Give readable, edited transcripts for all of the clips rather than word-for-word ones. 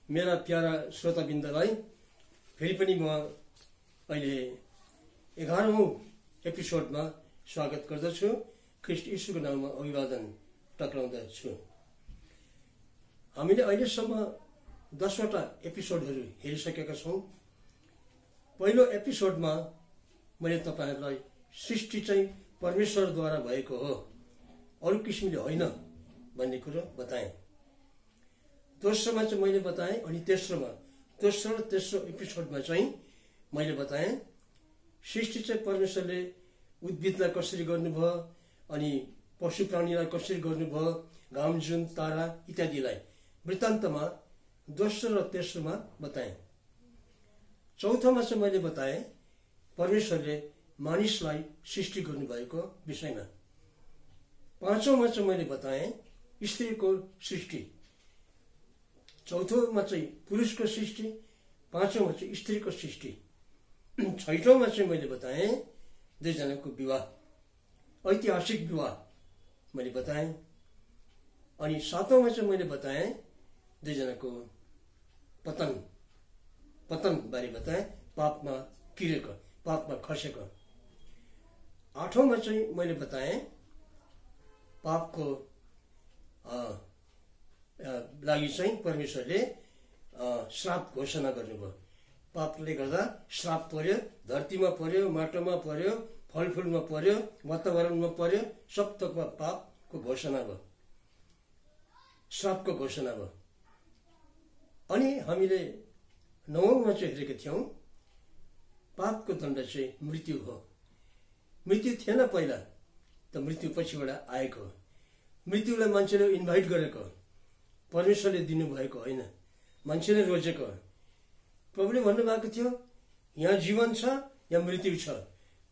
मेरा प्यारा श्रोताबिन्दलाई फेरि पनि म अहिले 11औं एपिसोडमा स्वागत गर्दछु। ख्रीष्ट यीशुको नाममा अभिवादन टक्राउँदछु। हामीले अहिलेसम्म 10वटा एपिसोडहरू हेरिसकेका छौं। पहिलो एपिसोडमा मैले तपाईहरुलाई सृष्टि चाहिँ परमेश्वरद्वारा भएको हो, अरु किसिमले होइन भन्ने कुरा बताएँ। दोस्रोमा चाहिँ मैले बताएँ, अनि तेस्रो र तेस्रो एपिसोडमा चाहिँ मैले बताएँ सृष्टि चाहिँ परमेश्वरले उद्भिदलाई कसरी गर्नुभयो, अनि पशु प्राणीलाई कसरी गर्नुभयो, घाम जुन तारा इत्यादिलाई वृत्तान्तमा दोस्रो र तेस्रोमा बताएँ। चौथोमा चाहिँ मैले बताएँ परमेश्वरले मानिसलाई सृष्टि गर्नुभएको विषयमा। पाँचौंमा चाहिँ मैले बताएँ स्त्रीको सृष्टि। चौथोमा चाहिँ पुरुषको सृष्टि, पाँचौंमा चाहिँ स्त्रीको सृष्टि। छैठौंमा चाहिँ मैले बताएँ दुईजनाको विवाह, ऐतिहासिक विवाह मैले बताएँ। अनि सातौंमा चाहिँ मैले बताएँ दुईजनाको पतन बारे बताएँ, पापमा किरेको, पापमा खसेको। आठौंमा चाहिँ मैले बताएँ पापको लागि चाहिँ परमेश्वरले श्राप घोषणा गर्नुभयो। पापले गर्दा श्राप पर्यो, धरतीमा पर्यो, माटोमा पर्यो, फलफुलमा पर्यो, वातावरणमा पर्यो, सब थोकमा पापको घोषणा भयो, श्रापको घोषणा भयो। अनि हामीले 9औंमा चाहिँ हेरेका थियौं पापको दण्ड चाहिँ मृत्यु हो। मृत्यु थिएन पहिला, त मृत्यु पछिबाट आएको हो। मृत्युलाई मान्छेले इन्भाइट गरेको, परमेश्वरले दिनुभएको होइन, मान्छेले रोजेको। प्रभुले भन्नुभएको थियो यहाँ जीवन छ, यहाँ मृत्यु छ,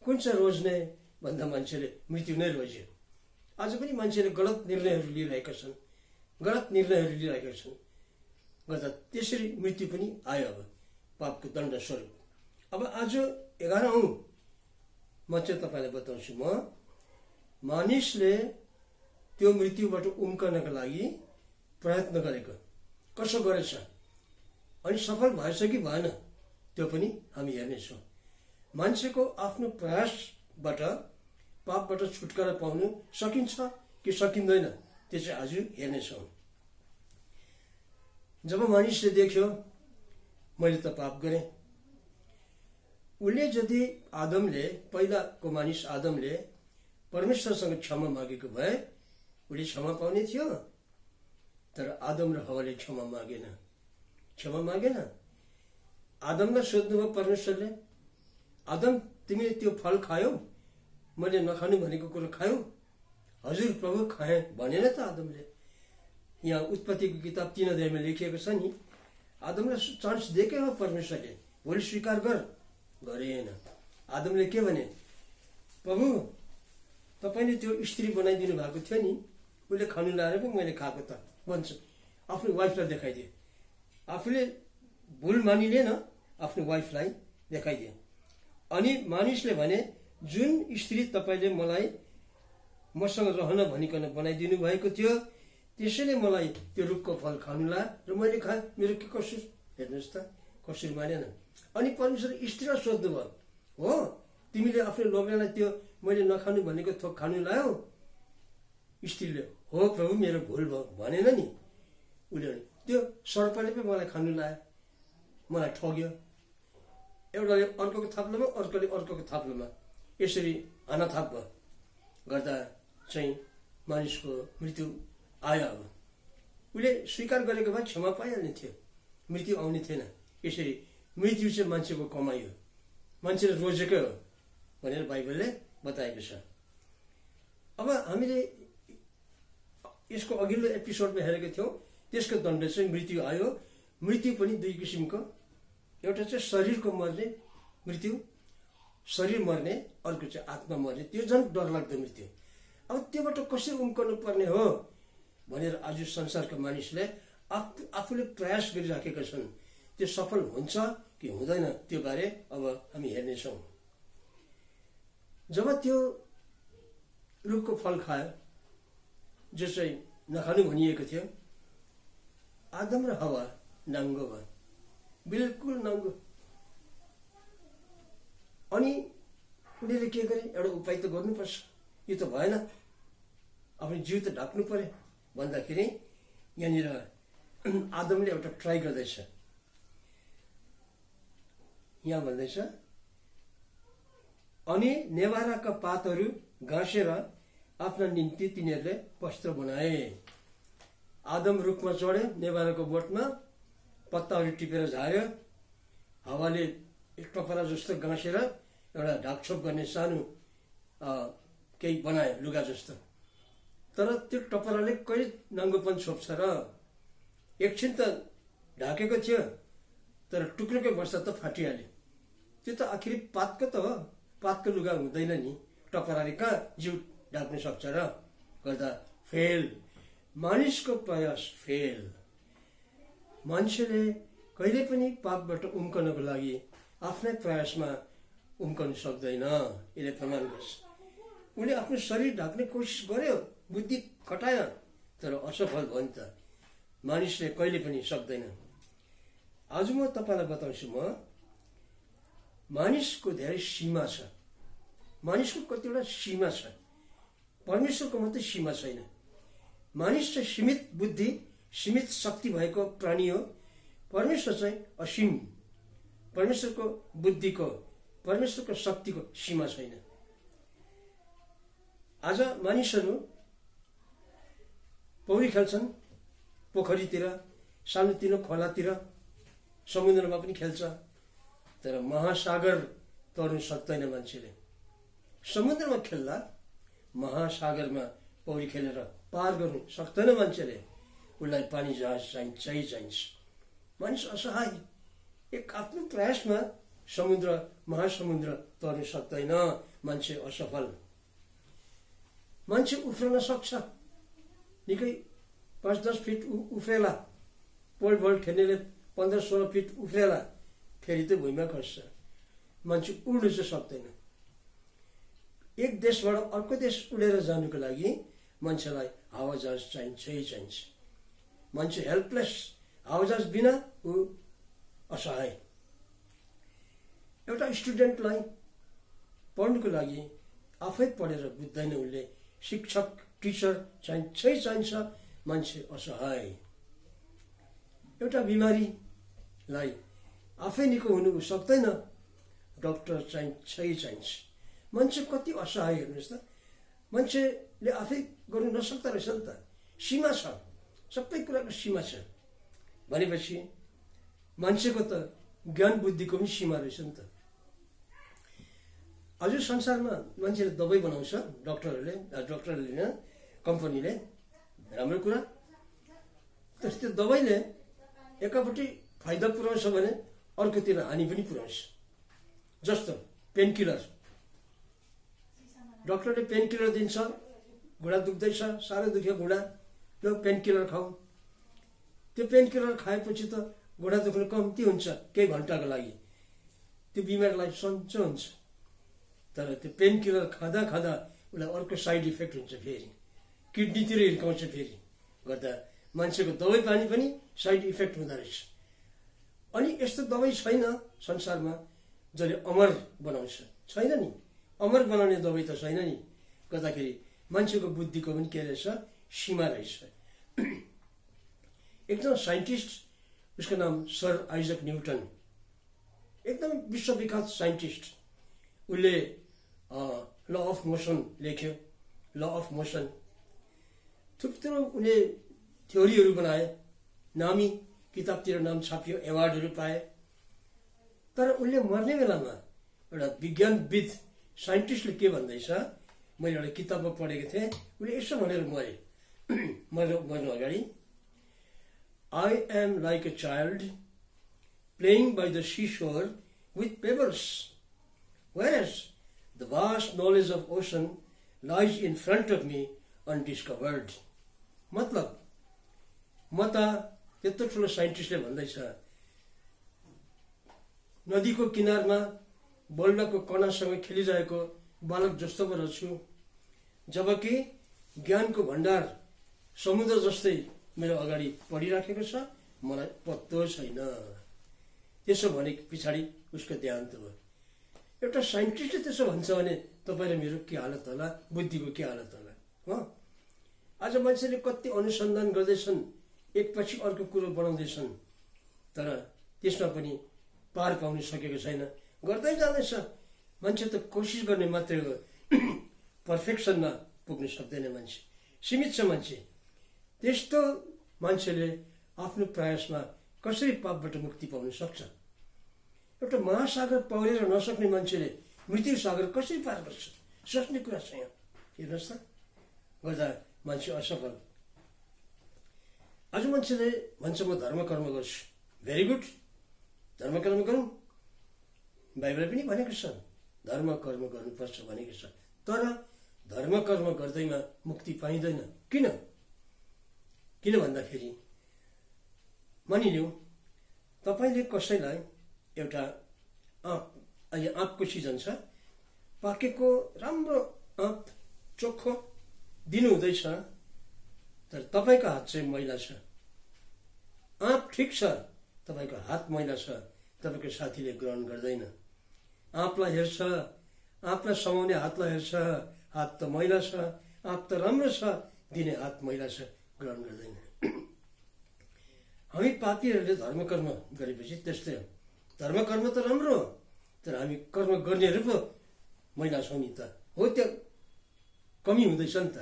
कुन चाहिँ रोज्ने भन्दा मान्छेले मृत्यु नै रोज्यो। आज पनि मान्छेले गलत निर्णयहरू लिइरहेका छन्, गर्दा त्यसरी मृत्यु पनि आयो। अब पापको दण्ड स्वरूप। अब आज 11औं म चाहिँ तपाईलाई बताउँछु। म मानिसले त्यो मृत्युबाट उम्कनका लागि प्रयत्न गरेको कसो गरेछ, अनि सफल भएछ कि भएन त्यो पनि हामी हेर्नेछौँ। मान्छेको आफ्नो प्रयासबाट पापबाट छुटकारा पाउनु सकिन्छ कि सकिँदैन त्यो चाहिँ आज हेर्नेछौँ। जब मानिसले देख्यो मैले त पाप गरेँ, उसले यदि आदमले, पहिलाको मानिस आदमले परमेश्वरसँग क्षमा मागेको भए उसले क्षमा पाउने थियो। तर आदम र हवाले क्षमा मागेन। आदमलाई सोध्नुभयो परमेश्वरले, आदम तिमीले त्यो फल खायौ, मैले नखानु भनेको कुरो खायौ? हजुर प्रभु खाएँ भनेन त आदमले। यहाँ उत्पत्तिको किताब 3 अध्यायमा लेखिएको छ नि, आदमलाई चान्स दिएकै हो परमेश्वरले, भोलि स्वीकार गरेन। आदमले के भने, प्रभु तपाईले त्यो स्त्री बनाइदिनु भएको थियो नि, उसले खानु लाएर पनि मैले खाएको त भन्छ। आफ्नो वाइफलाई देखाइदिए, आफूले भुल मानिलेन, आफ्नो वाइफलाई देखाइदिए। अनि मानिसले भने जुन स्त्री तपाईले मलाई मसँग रहन भनिकन बनाइदिनु भएको थियो, त्यसैले मलाई त्यो रुखको फल खानु ला र मैले खाएँ, मेरो के कसुर? हेर्नुहोस् त, कसुर मानेन। अनि परमेश्वर स्त्रीलाई सोध्नुभयो, हो तिमीले आफ्नो लोग्नेलाई त्यो मैले नखानु भनेको थोक खानु लायौ? स्त्रीले हो प्रभु मेरो भुल भयो भनेन नि। उसले त्यो सर्पले पनि मलाई खानु लायो, मलाई ठग्यो। एउटाले अर्कोको थाप्लोमा, अर्कोले अर्कोको थाप्लोमा, यसरी हानाथाप भयो गर्दा चाहिँ मानिसको मृत्यु आयो। अब उसले स्वीकार गरेको भए क्षमा पाइहाल्ने थियो, मृत्यु आउने थिएन। यसरी मृत्यु चाहिँ मान्छेको कमाइ हो, मान्छेले रोजेकै हो भनेर बाइबलले बताएको छ। अब हामीले यसको अघिल्लो एपिसोडमा हेरेका थियौं, त्यसको दण्ड चाहिँ मृत्यु आयो। मृत्यु पनि दुई किसिमको, एउटा चाहिँ शरीरको मर्ने मृत्यु, शरीर मर्ने, अर्को चाहिँ आत्मा मर्ने। त्यो झन् डरलाग्दो मृत्यु। अब त्योबाट कसरी उम्कनु पर्ने हो भनेर आज संसारका मानिसले आफूले प्रयास गरिराखेका छन्। त्यो सफल हुन्छ कि हुँदैन त्यो बारे अब हामी हेर्नेछौँ। जब त्यो रुखको फल खायो जो चाहिँ नखानु भनिएको थियो, आदम र हवा नाङ्गो भयो, बिल्कुल नाङ्गो। अनि उनीहरूले के गरे, एउटा उपाय त गर्नुपर्छ, यो त भएन, आफ्नो जिउ त ढाक्नु पर्यो भन्दाखेरि यहाँनिर आदमले एउटा ट्राई गर्दैछ। यहाँ भन्दैछ, अनि नेभाराका पातहरू घाँसेर आफ्ना निम्ति तिनीहरूले वस्त्र बनाए। आदम रुखमा चढ्यो, नेभाराको बोटमा पत्ताहरू टिपेर झार्यो, हावाले एक टपरा जस्तो गाँसेर एउटा ढाकछोप गर्ने सानो केही बनायो, लुगा जस्तो। तर त्यो टपराले कहिले नाङ्गोपन छोप्छ र? एकछिन त ढाकेको थियो, तर टुक्रोकै वर्ष त फाटिहाल्यो। त्यो त आखिरी पातको त हो, पातको लुगा हुँदैन नि, टपराले कहाँ जिउ ढाक्न सक्छ र? गर्दा फेल, मानिसको प्रयास फेल। मान्छेले कहिले पनि पापबाट उम्कनको लागि आफ्नै प्रयासमा उम्कन सक्दैन, यसले प्रमाण गर्छ। उनले आफ्नो शरीर ढाक्ने कोसिस गर्यो, बुद्धि खटायो, तर असफल भयो नि त। मानिसले कहिले पनि सक्दैन। आज म तपाईँलाई बताउँछु, मानिसको धेरै सीमा छ। मानिसको कतिवटा सीमा छ, परमेश्वरको मात्रै सीमा छैन। मानिस चाहिँ सीमित बुद्धि, सीमित शक्ति भएको प्राणी हो। परमेश्वर चाहिँ असीम। परमेश्वरको बुद्धिको, परमेश्वरको शक्तिको सीमा छैन। आज मानिसहरू पौडी खेल्छन्, पोखरीतिर, सानोतिनो खोलातिर, समुद्रमा पनि खेल्छ, तर महासागर तर्नु सक्दैन मान्छेले। समुद्रमा खेल्दा महासागरमा पौडी खेलेर पार गर्नु सक्दैन मान्छेले। उसलाई पानी जहाज चाहिन्छ। मानिस असहाय, एक आफ्नो प्रयासमा समुद्र, महासमुद्र तर्नु सक्दैन। मान्छे असफल। मान्छे उफ्रन सक्छ, निकै 5-10 फिट उफ्रेला, पोल बल खेल्नेले 15-16 फिट उफ्रेला, फेरि त भुइँमा खस्छ। मान्छे उड्नु चाहिँ सक्दैन। एक देशबाट अर्को देश उडेर जानुको लागि मान्छेलाई हावाजहाज चाहिन्छ। मान्छे हेल्पलेस, हावाजहाज बिना ऊ असहाय। एउटा स्टुडेन्टलाई पढ्नुको लागि आफै पढेर बुझ्दैन उसले, शिक्षक, टिचर चाहिन्छ। मान्छे असहाय। एउटा बिमारीलाई आफै निको हुनु सक्दैन, डक्टर चाहिन्छ। मान्छे कति असहाय हेर्नुहोस् त। मान्छेले आफै गर्नु नसक्दा रहेछ नि त। सीमा छ, सबै कुराको सीमा छ भनेपछि मान्छेको त ज्ञान बुद्धिको पनि सीमा रहेछ नि त। आज संसारमा मान्छेले दबाई बनाउँछ, डक्टरले, कम्पनीले, राम्रो कुरा। तर त्यो दबाईले एकापट्टि फाइदा पुर्याउँछ भने अर्कोतिर हानि पनि पुर्याउँछ। जस्तो पेनकिलर, डक्टरले पेनकिलर दिन्छ, घुँडा दुख्दैछ, साह्रै दुख्यो घुँडा, त्यो पेनकिलर खाऊ। त्यो पेनकिलर खाएपछि त घुँडा दुख्नु कम्ती हुन्छ केही घन्टाको लागि, त्यो बिमारलाई सन्चो हुन्छ। तर त्यो पेनकिलर खाँदा उसलाई अर्को साइड इफेक्ट हुन्छ, फेरि किडनीतिर हिर्काउँछ, फेरि गर्दा मान्छेको दबाई पानी पनि साइड इफेक्ट हुँदो रहेछ। अनि यस्तो दबाई छैन संसारमा जसले अमर बनाउँछ, छैन नि। अमर बनाउने दबाई त छैन नि। गर्दाखेरि मान्छेको बुद्धिको पनि के रहेछ, सीमा रहेछ। एकदम साइन्टिस्ट, उसको नाम सर आइजक न्युटन, एकदम विश्वविख्यात साइन्टिस्ट। उसले ल अफ मोसन लेख्यो, ल अफ मोसन। थुप्रो उसले थ्योरीहरू बनाए, नामी किताबतिर नाम छापियो, एवार्डहरू पाए। तर उसले मर्ने बेलामा एउटा विज्ञानविद साइन्टिस्टले के भन्दैछ, मैले एउटा किताबमा पढेको थिएँ, उसले यसो भनेर मर्नु अगाडि, I am like a child playing by the seashore with pebbles, whereas the vast knowledge of ocean lies in front of me undiscovered. मतलब म त त्यत्रो ठुलो साइन्टिस्टले भन्दैछ, नदीको किनारमा बल्लको कणासँग खेलिरहेको बालक जस्तो पो रहेछु, जबकि ज्ञानको भण्डार समुद्र जस्तै मेरो अगाडि पढिराखेको छ। मलाई पत्तो छैन। त्यसो भने पछाडि उसको देहान्त भयो। एउटा साइन्टिस्टले त्यसो भन्छ भने तपाईँ र मेरो के हालत होला, बुद्धिको के हालत होला हो। आज मान्छेले कति अनुसन्धान गर्दैछन्, एकपछि अर्को कुरो बनाउँदैछन्, तर त्यसमा पनि पार पाउन सकेको छैन। गर्दै जाँदैछ। मान्छे त कोसिस गर्ने मात्रै हो, पर्फेक्सनमा पुग्न सक्दैन। मान्छे सीमित छ। मान्छे त्यस्तो मान्छेले आफ्नो प्रयासमा कसरी पापबाट मुक्ति पाउन सक्छ? एउटा महासागर पौडेर नसक्ने मान्छेले मृत्यु सागर कसरी पार गर्छ? सोच्ने कुरा छ यहाँ। हेर्नुहोस् त, गर्दा मान्छे असफल। आज मान्छेले भन्छ म धर्म कर्म गर्छु। भेरी गुड, धर्म कर्म गरौँ। बाइबलले पनि भनेको छ धर्म कर्म गर्नुपर्छ भनेको छ। तर धर्म कर्म गर्दैमा मुक्ति पाइँदैन। किन? किन भन्दाखेरि मानिलिउँ तपाईँले कसैलाई एउटा अहिले आँपको सिजन छ, पाकेको राम्रो आँप चोखो दिनु हुँदैछ, तर तपाईँको हात चाहिँ मैला छ। आँप ठिक छ, तपाईँको हात मैला छ, तपाईँको साथीले ग्रहण गर्दैन। आँपलाई हेर्छ, आँपलाई समाउने हातलाई हेर्छ, हात त मैला छ, आँप त राम्रो छ, दिने हात मैला छ, ग्रहण गर्दैन। हामी पापीहरूले धर्म कर्म गरेपछि त्यस्तै हो। धर्म कर्म त राम्रो हो, तर हामी कर्म गर्नेहरू पो मैला छौँ नि त, हो त्यो कमी हुँदैछ नि त।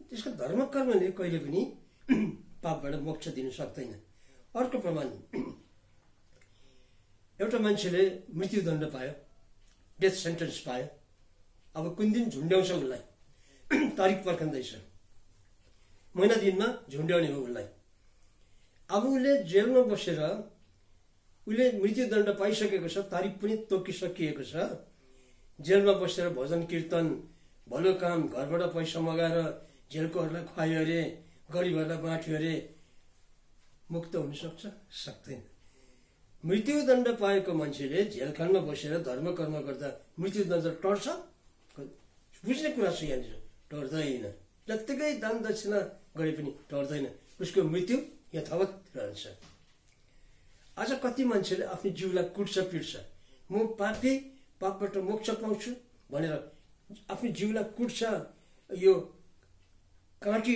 त्यसको धर्म कर्मले कहिले पनि पापबाट मोक्ष दिन सक्दैन। अर्को प्रमाण, एउटा मान्छेले मृत्युदण्ड पायो, डेथ सेन्टेन्स पायो। अब कुन दिन झुन्ड्याउँछ उसलाई, तारिक पर्खँदैछ, महिना दिनमा झुन्ड्याउने हो उसलाई। अब उसले जेलमा बसेर उसले मृत्युदण्ड पाइसकेको छ, तारिक पनि तोकिसकिएको छ। जेलमा बसेर भजन कीर्तन, भलो काम, घरबाट पैसा मगाएर जेलकोहरूलाई खुवायो अरे, गरिबहरूलाई बाँट्यो अरे, मुक्त हुन सक्छ? सक्दैन। मृत्युदण्ड पाएको मान्छेले जेलखानमा बसेर धर्म कर्म गर्दा मृत्युदण्ड टर्छ? बुझ्ने कुरा छ यहाँनिर, टर्दैन। जत्तिकै दान दक्षिणा गरे पनि टर्दैन, उसको मृत्यु यथावत रहन्छ। आज कति मान्छेले आफ्नो जिउलाई कुट्छ पिट्छ, म पापी, पापबाट मोक्ष पाउँछु भनेर आफ्नो जिउलाई कुट्छ। यो काँटी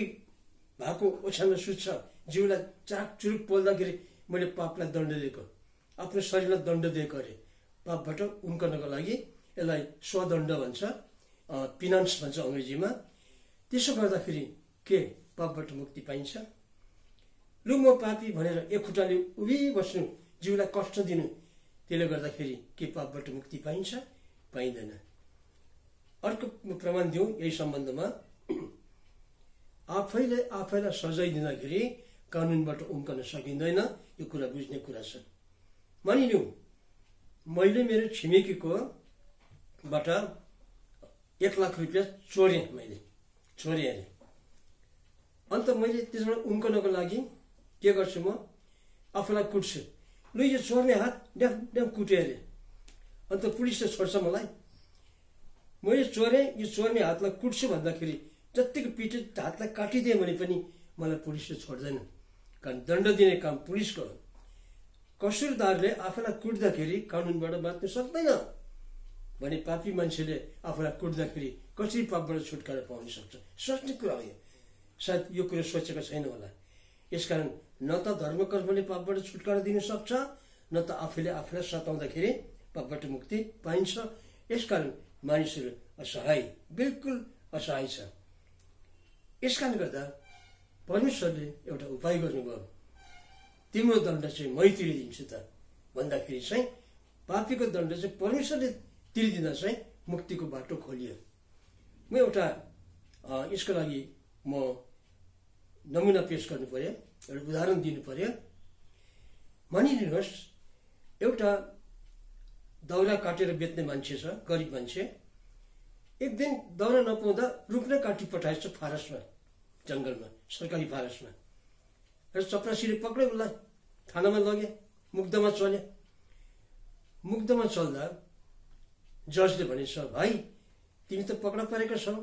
भएको ओछ्यानमा सुत्छ, जिउलाई चाक चुरुक पोल्दाखेरि मैले पापलाई दण्ड दिएको, आफ्नो शरीरलाई दण्ड दिएको अरे। पापबाट उम्कनको लागि यसलाई स्वदण्ड भन्छ, पिनान्स भन्छ अङ्ग्रेजीमा। त्यसो गर्दाखेरि के पापबाट मुक्ति पाइन्छ? लु म पापी भनेर एक खुट्टाले उभिबस्नु, जिउलाई कष्ट दिनु, त्यसले गर्दाखेरि के पापबाट मुक्ति पाइन्छ? पाइँदैन। अर्को प्रमाण दिउँ यही सम्बन्धमा। आफैले आफैलाई सजाय दिँदाखेरि कानुनबाट उम्कन सकिँदैन, यो कुरा बुझ्ने कुरा छ। मानिलिउँ मैले मेरो छिमेकीकोबाट 1 लाख रुपियाँ चोरेँ, मैले चोरेँ अरे। अन्त मैले त्यसबाट उम्कनको लागि के गर्छु? म आफूलाई कुट्छु, लु यो चोर्ने हात ड्याम ड्याम कुटेँ अरे। अन्त पुलिसले छोड्छ मलाई? मैले चोरेँ, यो चोर्ने हातलाई कुट्छु भन्दाखेरि जत्तिको पिटे हातलाई काटिदिएँ भने पनि मलाई पुलिसले छोड्दैन, कारण दण्ड दिने काम पुलिसको हो। कसुरदारले आफूलाई कुट्दाखेरि कानुनबाट बाँच्न सक्दैन भने पापी मान्छेले आफूलाई कुट्दाखेरि कसरी पापबाट छुटकारा पाउन सक्छ? सोच्ने कुरा हो यो। सायद यो कुरो सोचेको छैन होला। यसकारण न त धर्म कर्मले पापबाट छुटकारा दिन सक्छ, न त आफूले आफूलाई सताउँदाखेरि पापबाट मुक्ति पाइन्छ। यसकारण मानिसहरू असहाय, बिल्कुल असहाय छ। यसकारण गर्दा परमेश्वरले एउटा उपाय गर्नुभयो, तिम्रो दण्ड चाहिँ मै तिरिदिन्छु त भन्दाखेरि चाहिँ पापीको दण्ड चाहिँ परमेश्वरले तिरिदिँदा चाहिँ मुक्तिको बाटो खोलियो। म एउटा यसको लागि म नमुना पेश गर्नु पर्यो, एउटा उदाहरण दिनु पर्यो। मानिलिनुहोस् एउटा दाउरा काटेर बेच्ने मान्छे छ, गरिब मान्छे। एक दिन दाउरा नपाउँदा रुख नै काटी पठाएछ फारसमा, जङ्गलमा, सरकारी फारसमा। र चपरासीले पक्रे उसलाई, थानामा लगे, मुग्धमा चले। मुग्धमा चल्दा जजले भनेछ, भाइ तिमी त पक्रा परेका छौ,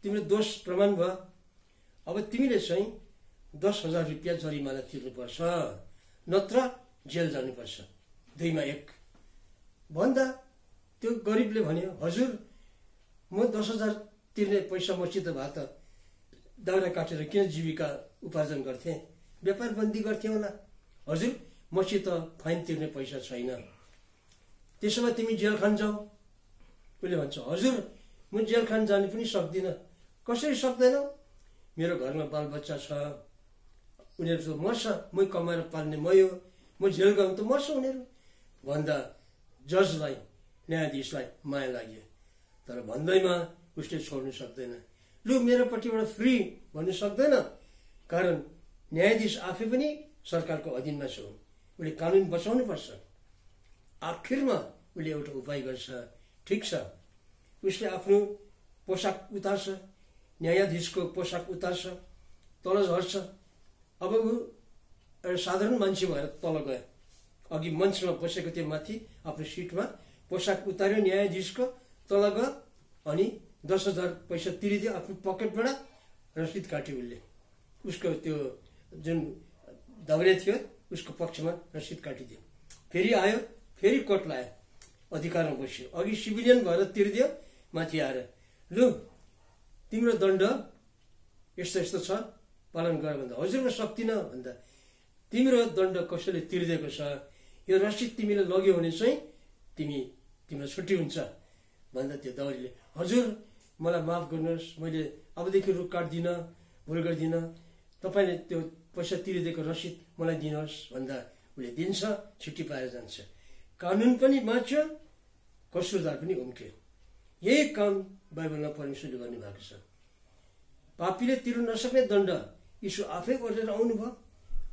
तिम्रो दोष प्रमाण भयो, अब तिमीले चाहिँ 10,000 रुपियाँ जरिमाना तिर्नुपर्छ, नत्र जेल जानुपर्छ, 2 मा 1 भन्दा त्यो गरिबले भन्यो, हजुर म 10,000 तिर्ने पैसा मसित भए त दाउरा काटेर किन जीविका उपार्जन गर्थे, व्यापार बन्दी गर्थे होला। हजुर मसित फाइन तिर्ने पैसा छैन, त्यसो भए तिमी जेल खान जाऊ। उसले भन्छ, हजुर म जेल खान जानु पनि सक्दिनँ। कसरी सक्दैनौ? मेरो घरमा बालबच्चा छ, उनीहरू त मर्छ, मै कमाएर पाल्ने मै हो, म जेल गयो त मर्छ उनीहरू भन्दा जजलाई, न्यायाधीशलाई माया लाग्यो। तर भन्दैमा उसले छोड्नु सक्दैन। लु मेरोपट्टिबाट फ्री भन्नु सक्दैन, कारण न्यायाधीश आफै पनि सरकारको अधीनमा छ, उसले कानुन बचाउनु पर्छ। आखिरमा उसले एउटा उपाय गर्छ, ठिक छ, उसले आफ्नो पोसाक उतार्छ, न्यायाधीशको पोसाक उतार्छ, तल झर्छ। अब ऊ एउटा साधारण मान्छे भएर तल गयो, अघि मञ्चमा बसेको थियो, माथि आफ्नो सिटमा पोसाक उतार्यो न्यायाधीशको, तल गयो अनि 10,000 पैसा तिरिदियो आफ्नो पकेटबाट, रसिद काट्यो उसले। उसको त्यो जुन दौरे थियो उसको पक्षमा रसिद काटिदियो। फेरि आयो, फेरि कोर्ट लायो, अधिकारमा बस्यो, अघि सिभिलियन भएर तिरिदियो, माथि आएर लु तिम्रो दण्ड यस्तो यस्तो छ, पालन गर भन्दा हजुर म सक्दिनँ भन्दा तिम्रो दण्ड कसैले तिरिदिएको छ, यो रसिद तिमीले लग्यो भने चाहिँ तिम्रो छुट्टी हुन्छ भन्दा त्यो दौरीले हजुर मलाई माफ गर्नुहोस्, मैले अबदेखि रुख काट्दिनँ, भुल गर्दिनँ, तपाईँले त्यो पैसा तिरिदिएको रसिद मलाई दिनुहोस् भन्दा उसले दिन्छ, छुट्टी पाएर जान्छ। कानुन पनि बाँच्यो, कसुरदार पनि उम्क्यो। यही काम बाइबलमा परमेश्वरले गर्नुभएको छ। पापीले तिर्न नसक्ने दण्ड यीशु आफै ओर्लेर आउनुभयो।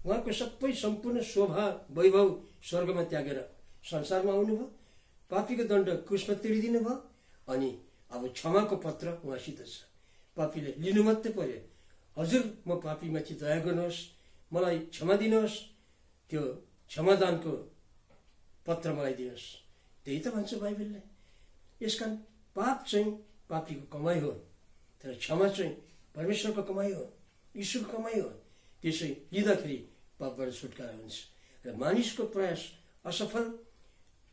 उहाँको सबै सम्पूर्ण शोभा वैभव स्वर्गमा त्यागेर संसारमा आउनुभयो। पापीको दण्ड क्रुसमा तिरिदिनु भयो अनि अब क्षमाको पत्र उहाँसित छ। पापीले लिनु मात्रै पर्यो, हजुर म पापीमाथि दया गर्नुहोस्, मलाई क्षमा दिनुहोस्, त्यो क्षमादानको पत्र मलाई दिनुहोस्। त्यही त भन्छ बाइबलले। यसकारण पाप चाहिँ पापीको कमाई हो, तर क्षमा चाहिँ परमेश्वरको कमाई हो, ईश्वरको कमाई हो। त्यसै लिँदाखेरि पापबाट छुटकारा हुन्छ र मानिसको प्रयास असफल,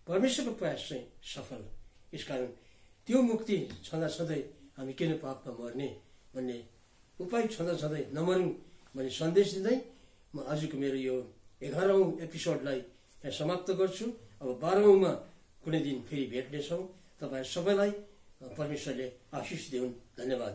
परमेश्वरको प्रयास चाहिँ सफल। यसकारण त्यो मुक्ति छँदा छँदै हामी किन पापमा मर्ने भन्ने उपाय छँदा छँदै नमरौँ भन्ने सन्देश दिँदै म आजको मेरो यो 11औं एपिसोडलाई यहाँ समाप्त गर्छु। अब 12औंमा कुनै दिन फेरि भेट्नेछौँ। तपाईँ सबैलाई परमेश्वरले आशिष दिउन्। धन्यवाद।